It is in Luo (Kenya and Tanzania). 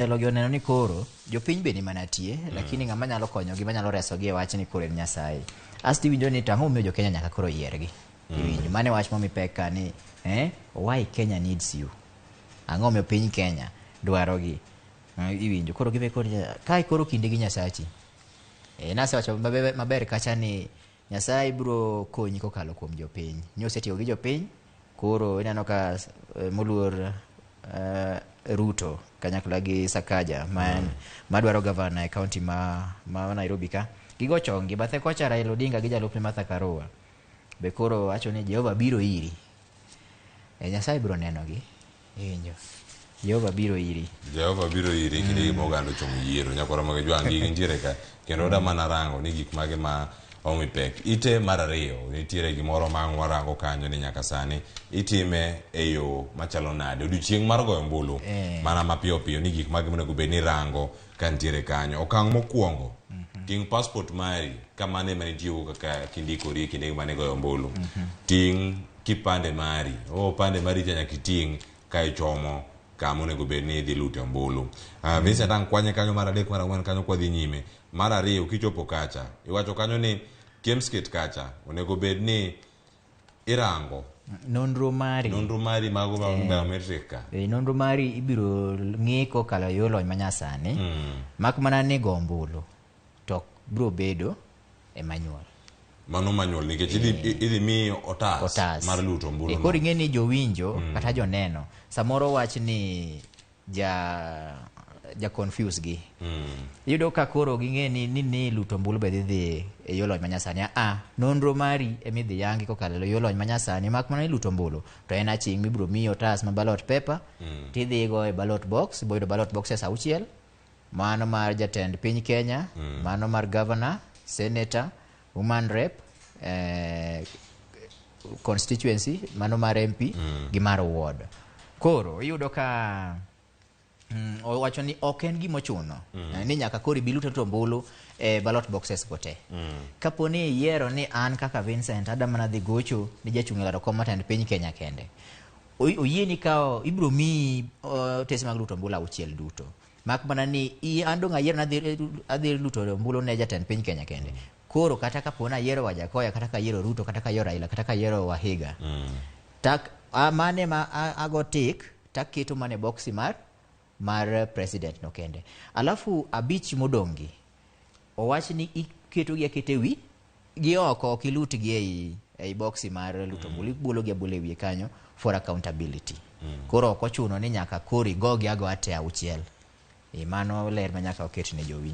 Jotelo gi oneno ni koro jopiny be ni mana tie, lakini ng'ama nyalo konyogi, manyalo resogi e wachni koro en Nyasaye. Asto iwinjo ni to ang'o momiyo jo Kenya nyaka koro yiergi? Iwinjo, mano e wach momi pek ka ni why Kenya needs you? Ang'o momiyo piny Kenya dwarogi? Iwinjo, koro gibe koro kae koro kinde gi Nyasachi. Nasewacho maber kacha ni Nyasaye biro konyi kokalo kuom jopiny. Ni osetiyo gi jopiny, koro ineno ka moluor Ruto kanyakla gi Sakaja madwaro gavana e county ma Nairobi ka. Gigo chonggi, bathe kocha Raila Odinga gi jalupne Martha Karua be koro wacho ni Jehova biro iri. Nyasaye biro nenogi. Iwinjo. Jehova biro iri. Jehova biro iri kinde ma oganda ochomo yiero. Nyakwara mag Jwang' gigi nitiere ka. Kendo oda mana rango ni gik mage ma omi pek. Ite mar ariyo nitiere gimoro ma ang' warango kanyo ni nyaka sani itime e yo machalo nade. Odiochieng' mar goyo ombulu mana mapiyo piyo ni gik mage monego bed ni rango ka nitiere kanyo. Okang' mokwongo, ting' passport mari ka mano ema nitiyogo kaka kindikori e kinde mane igoyo ombulu. Ting' kipande mari. Opande mari cha nyaka iting' ka ichomo kama onego bed ni idhi lute ombulu. Vincent ang' kwanye kanyo mar adek mar ang'wen kanyo kwadhi nyime. Mar ariyo kichopo kacha, iwacho kanyo ni Kemsgate kacha onego bed ni irango nonro mari. Nonro mari mago mag biometric ka. Nonro mari ibiro ng'i kokalo e yor lony manyasani. Mak mana ni go ombulu to biro bedo e manual. Mano manual nikech idhi miyi otas, Otas mar luto ombulu. Koro ing'e ni jowinjo kata joneno samoro wach ni ja confuse gi. Iyudo ka koro ging'e ni luto ombulu be dhi e yor lony manyasani. Nonro mari emidhi yangi kokalo e yor lony manyasani, mak mana ni luto ombulu to en aching' mibiro miyi otas ma ballot paper, tidhi go e ballot box, ibo yudo ballot boxes 6, mano mar jatend piny Kenya, mano mar governor, senator, woman rep, constituency, mano mar MP gi mar ward. Koro iyudo ka owacho ni ok en gima ochuno ni nyaka koro ibi lut ombulu e ballot boxes go te. Kapo ni iyiero ni an kaka Vincent ada mana dhi gocho ni jachung' e laro kom matend piny Kenya kende, oyieni kawo ibiro miyi otese mag luto ombulu 6 duto. Mak mana ni an dong' ayiero ni adhi luto ombulu ne jatend piny Kenya kende. Koro kata kapo ni ayiero Wajackoyah, kata ka ayiero Ruto, kata ka ayiero Raila, kata ka ayiero Wahiga, tak mane ma ago tik taketo mana e boksi mar president no kende. Alafu 5 modong' gi owach ni iketo gi aketa e wi gi oko, ok ilut gi ei boksi mar luto ombulu, ibolo gi abola e wiye kanyo for accountability. Koro ok ochuno ni nyaka koro igogi agoya te 6. Mano ler ma nyaka oket ne jowinjo.